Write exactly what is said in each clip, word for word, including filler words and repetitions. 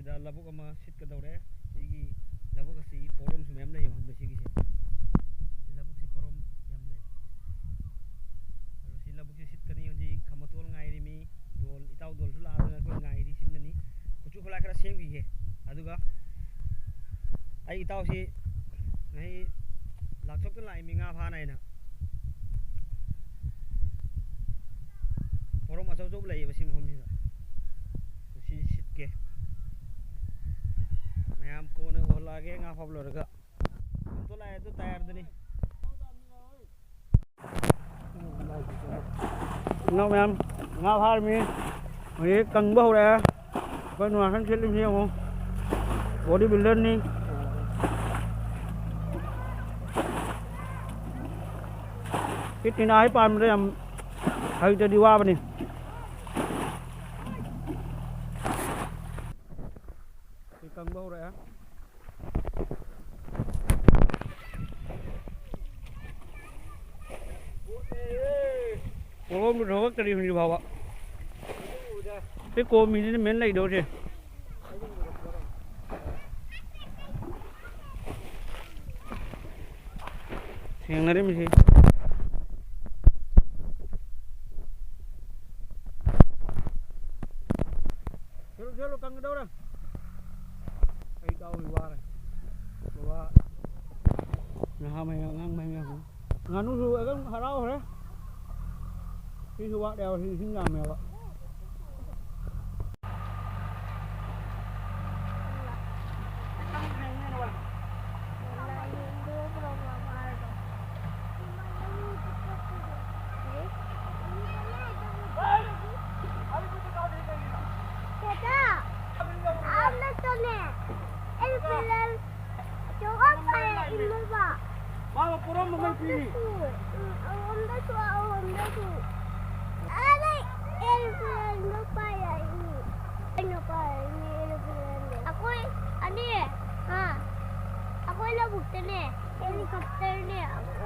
ꯁꯤꯗ ꯂꯧꯕꯨꯛ ꯑꯃ ꯁꯤꯠꯀꯗꯧꯔꯦ꯫ ꯁꯤꯒꯤ ꯂꯧꯕꯨꯛ ꯑꯁꯤ ꯄꯣꯔꯣꯝꯁꯨ ꯃꯌꯥꯝ ꯂꯩꯌꯦꯕ, ꯍꯟꯗꯛ ꯁꯤꯒꯤꯁꯦ꯫ ꯁꯤ ꯂꯧꯕꯨꯛꯁꯤ ꯄꯣꯔꯣꯝ ꯌꯥꯝ ꯂꯩ꯫ ꯑꯗꯣ ꯁꯤ ꯂꯧꯕꯨꯛꯁꯤ ꯁꯤꯠꯀꯅꯤ꯫ ꯍꯧꯖꯤꯛ ꯈꯥꯃꯇꯣꯜ ꯉꯥꯏꯔꯤꯃꯤ꯫ ꯗꯣꯜ, ꯏꯇꯥꯎ ꯗꯣꯜꯁꯨ ꯂꯥꯛꯑꯗꯅ ꯑꯩꯈꯣꯏ ꯉꯥꯏꯔꯤ, ꯁꯤꯠꯀꯅꯤ꯫ ꯈꯨꯠꯁꯨ ꯈꯨꯠꯂꯥꯏ ꯈꯔ ꯁꯦꯝꯈꯤꯒꯦ꯫ ꯑꯗꯨꯒ ꯑꯩ ꯏꯇꯥꯎꯁꯤ ꯉꯁꯤ ꯂꯥꯛꯊꯣꯛꯇꯅ ꯂꯥꯛꯏꯃꯤ ꯉꯥ ꯐꯥꯅ ꯍꯥꯏꯅ꯫ ꯄꯣꯔꯣꯝ ꯑꯆꯧ ꯑꯆꯧꯕ ꯂꯩꯌꯦꯕ ꯁꯤ ꯃꯐꯝꯁꯤꯗ꯫ ꯁꯤ ꯁꯤꯠꯀꯦ꯫ ꯃꯌꯥꯝ ꯀꯣꯟꯅ ꯎꯍꯜꯂꯛꯑꯒꯦ ꯉꯥ ꯐꯥꯕ ꯂꯣꯏꯔꯒ꯫ ꯇꯣ ꯂꯥꯛꯑꯦ ꯑꯗꯨ ꯇꯥꯌꯔꯗꯅꯤ꯫ ꯏꯅꯥꯎ ꯃꯌꯥꯝ ꯉꯥ ꯐꯥꯔꯃꯤ꯫ ꯍꯧꯖꯤꯛ ꯀꯪꯕ ꯍꯧꯔꯛꯑꯦ꯫ ꯑꯩꯈꯣꯏ ꯅꯨꯡꯉꯥꯏꯈꯟ ꯁꯦꯠꯂꯤꯁꯤ ꯌꯦꯡꯉꯣ꯫ ꯕꯣꯗꯤ ꯕꯤꯜꯗꯔꯅꯤ꯫ ꯁꯤ ꯇꯤꯅꯥ ꯍꯩ ꯄꯥꯟꯕꯗ ꯌꯥꯝ ꯍꯩꯇ꯭ꯔꯗꯤ ꯋꯥꯕꯅꯤ꯫ ꯁꯤ ꯀꯪꯕ ꯍꯧꯔꯛꯑꯦ꯫ ꯄꯣꯔꯣꯝꯗꯨ ꯊꯣꯛꯂꯛꯇ꯭ꯔꯤ ꯍꯧꯖꯤꯛ ꯐꯥꯎꯕ꯫ ꯁꯤ ꯀꯣꯝꯃꯤꯁꯤꯅ ꯃꯦꯟ ꯂꯩꯗꯧꯁꯦ꯫ ꯊꯦꯡꯅꯔꯤꯃꯤꯁꯤ꯫ ꯆꯠꯂꯨ, ꯆꯠꯂꯨ, ꯀꯪꯒꯗꯧꯔꯦ꯫ ꯑꯩ ꯀꯥꯎꯏ ꯋꯥꯔꯦ꯫ ꯕꯕꯥ꯫ ꯅꯍꯥ ꯃꯌꯥꯝ, ꯑꯉꯥꯡ ꯃꯌꯥꯝ꯫ ꯉꯥꯅꯨꯁꯨ ꯑꯗꯨꯝ ꯍꯔꯥꯎꯈ꯭ꯔꯦ꯫ ꯁꯤꯁꯨ ꯋꯥꯠꯂꯦꯕ, ꯁꯤ ꯏꯁꯤꯡ ꯌꯥꯝꯃꯦꯕ꯫ ꯃꯥꯅ ꯄꯨꯔꯝꯕꯉꯩ ꯄꯤꯔꯤ꯫ ꯑꯔꯣꯝꯗꯁꯨ, ꯎꯝ, ꯑꯔꯣꯝꯗꯁꯨ, ꯑꯔꯣꯝꯗꯁꯨ꯫ ꯑꯗꯩ aeroplane ꯗꯣ ꯄꯥꯏꯔꯛꯏ꯫ ꯑꯩꯅ ꯄꯥꯏꯔꯛꯏꯅꯦ aeroplane ꯗꯣ꯫ ꯑꯩꯈꯣꯏ ꯑꯅꯤ, ꯑꯥ, ꯑꯩꯈꯣꯏ ꯂꯧꯕꯨꯛꯇꯅꯦ, helicopter ꯅꯦ꯫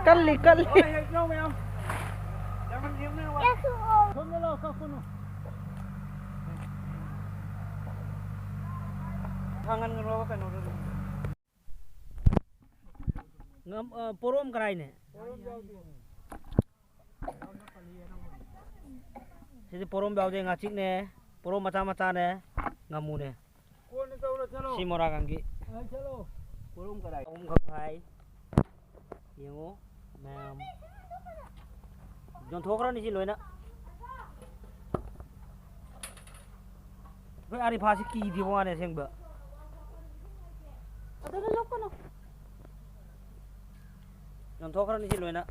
ꯀꯜꯂꯤ, ꯀꯜꯂꯤ꯫ ꯍꯣꯏ, ꯍꯦꯛ ꯌꯥꯎ ꯃꯌꯥꯝ꯫ ꯌꯥꯝ ꯌꯦꯡꯅ ꯋꯥ꯫ ꯀꯦꯁꯨ ꯑꯣ꯫ ꯁꯣꯝꯗ ꯂꯥꯛꯑꯣ, ꯀꯛꯄꯅꯨ꯫ ꯊꯥꯡꯍꯟꯈ꯭ꯔꯣꯕ ꯀꯩꯅꯣꯗꯨꯗ꯫ ꯉꯝ-, ꯑ, ꯄꯣꯔꯣꯝ ꯀꯔꯥꯏꯅꯦ? ꯄꯣꯔꯣꯝ ꯌꯥꯎꯗꯦ꯫ ꯁꯤꯗꯤ ꯄꯣꯔꯣꯝ ꯌꯥꯎꯗꯦ, ꯉꯥꯆꯤꯛꯅꯦ, ꯄꯣꯔꯣꯝ ꯃꯆꯥ ꯃꯆꯥꯅꯦ, ꯉꯥꯃꯨꯅꯦ꯫ ꯀꯣꯟꯅ ꯇꯧꯔꯣ, ꯆꯠꯂꯣ꯫ ꯁꯤ ꯃꯣꯔꯥꯒꯪꯒꯤ꯫ ꯑ, ꯆꯠꯂꯣ꯫ ꯄꯣꯔꯣꯝ ꯀꯗꯥꯏ? ꯑꯍꯨꯝꯈꯛ ꯐꯥꯏ꯫ ꯌꯦꯡꯉꯨ ꯃꯌꯥꯝ꯫ ꯌꯣꯟꯊꯣꯛꯈ꯭ꯔꯅꯤ ꯁꯤ ꯂꯣꯏꯅ꯫ ꯑꯩꯈꯣꯏ ꯑꯥꯔꯤꯐꯥꯁꯤ ꯀꯤꯗꯦ ꯋꯥꯅꯦ ꯑꯁꯦꯡꯕ꯫ ꯑꯗꯨꯗ ꯂꯣꯛꯀꯅꯨ꯫ ꯌꯣꯟꯊꯣꯛꯈ꯭ꯔꯅꯤ ꯁꯤ ꯂꯣꯏꯅ꯫